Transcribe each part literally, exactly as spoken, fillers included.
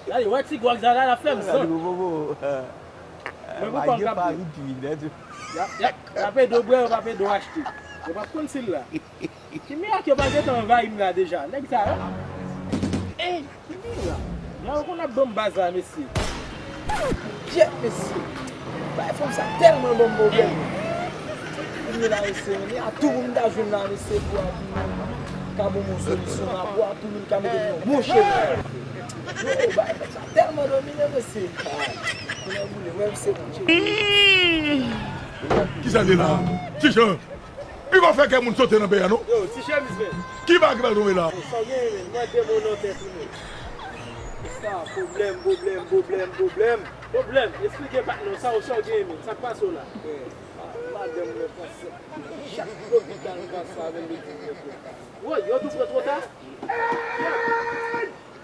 Gade, wè ti gwòg sa la, l ap fè m san. Mwen pou kòm k ap di. Y ap, y ap, y ap ede w bwè, yo p ap ede w achte. Yo p ap konn si l la. Ki mirak yo pa gentan anvayi m la deja? Nèg sa yo. Ey, ki mirak? Nèg yo konn ap ban m baz la, mesye. Kyèt, mesye. Bay fanm sa tèlman ban m pwoblèm. Kounye la, mesye, men a tou pou m ta jwenn la, mesye, pou a tou moun ka ban m yon solisyon la, pou a tou moun ka mete m yon bon chemen. Yo, bay fanm sa tèlman domine, mesye. Kounye a boule, wè, mesye, bon, chemen. Kisa l ye la? Ti Jan. Li pa fè kè moun sote nan peyi a, non. Yo, ti chemiz, men. Ki bagay ki pral tonbe la? Sa w genyen, men? Mwen de mo nan tèt ou, men. Sa, pwoblèm, pwoblèm, pwoblèm, pwoblèm. Pwoblèm, eksplike patnè w sa, w sa w genyen, men. Sa k pase w la? Frè, madanm mwen panse. Chak lopital m pase avè l, li di m mwen. Woy, yo tou pran twò ta?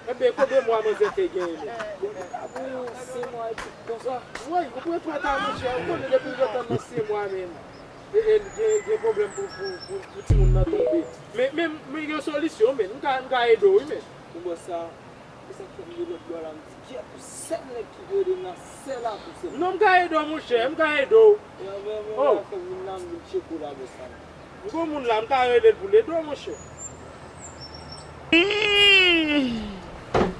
Ebyen, konbyen mwa manzè te genyen, men? Bon, li pa gen senk mwa epi konsa. Woy, ou pran twò ta, monchè. Ou konnen depi l gentan nan senk mwa, men. E, e, gen, gen pwoblèm pou, pou, pou, pou timoun nan tonbe. Men, men, men gen solisyon, men. M ka, m ka ede w, wi, men. Ou wè sa, e sa k fè m gen lòt bò la, m di, kyèt, sèl nèg ki ka ede m la, sèl a tou, sèl. Non, m ka ede w, monchè, m ka ede w. Yo, men, men, oh, la fè m vin la, m vin tcheke w la, men sa. M gon moun la, m ka rele l pou l ede w, monchè.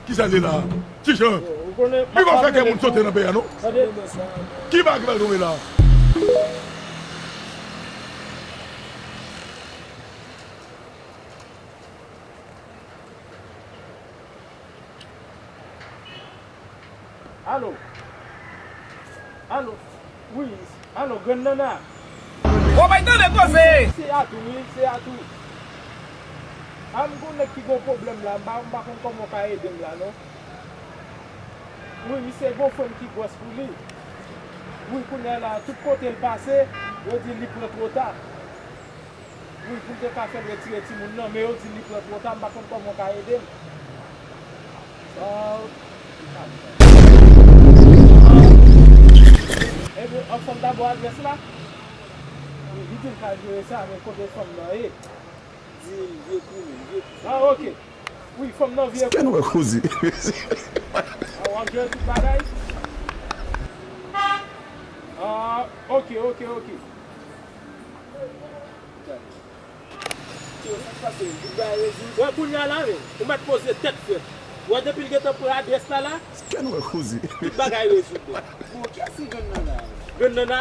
Kisa l ye la? Ti Jan. Li pa fè kè moun sote nan peyi a, non. Ki bagay ki pral tonbe la? Alo? Alo? Wi, alo, Grann Nanna? Ou bay tande koze! Se Atou, wi, se Atou. A, m gon nèg ki gon pwoblèm la, m pa, m pa konn kòman w ka ede m la, non. Wi, misye gon fanm ki gwòs pou li. Wi, kounye a la, tout kote l pase, yo di li pran twò ta. Wi, pou m te ka fè l retire timoun nan, men yo di li pran twò ta, m pa konn kòman w ka ede m. Ah, ebyen, an fanm ta ba w adrès la? Wi, li di l ka jere sa, men kote fanm nan ye? Di l vye kou, men, vye kou. Ah, ok. Wi, fanm nan vye kou. Fè nou wè koze. Ah, w ap jere tout bagay? Ah, ok, ok, ok. Yo, sa k pase, tout bagay rezoud? Wè, kounye a la, men, ou mèt poze tèt frèt. Wè, depi l gentan pran adrès la, la, fè nou wè koze. Tout bagay rezoud, men. Bon, kiyès ki Grann Nanna? Grann Nanna?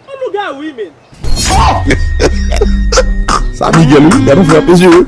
Yon lougawou, wi, men. Sa Miguel, wi, gade yon frè pezi, wi.